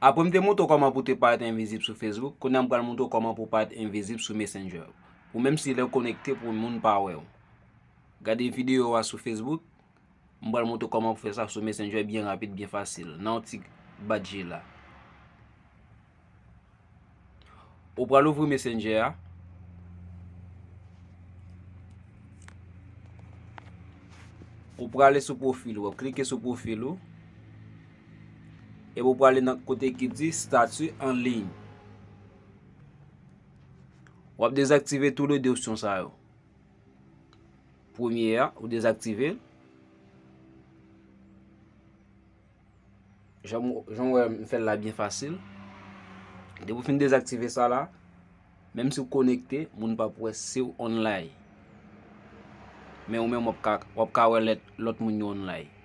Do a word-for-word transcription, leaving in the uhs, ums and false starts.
Apre m te montre w kòman pou w te parèt envizib sou Facebook, kounye a m pral montre w kòman pou w parèt envizib sou Messenger. Pou menm si lè w konekte pou moun pa wè w. Gade videyo a sou Facebook, m pral montre w kòman pou w fè sa sou Messenger byen rapid, byen fasil. Nan yon ti badji la. Ou pral ouvri Messenger a. Ou prale sou pwofil ou, w ap klike sou pwofil ou. Epi w prale nan kote ki di statut en ligne. W ap dezaktive toulede opsyon sa yo. Premye a, ou dezaktive l. Jan w, jan w wè m fè l la byen fasil. Depi w fin dezaktive sa la, menm si w konekte, moun p ap wè si w online. Men ou menm w ap ka, w ap ka wè lèt, lòt moun yo online.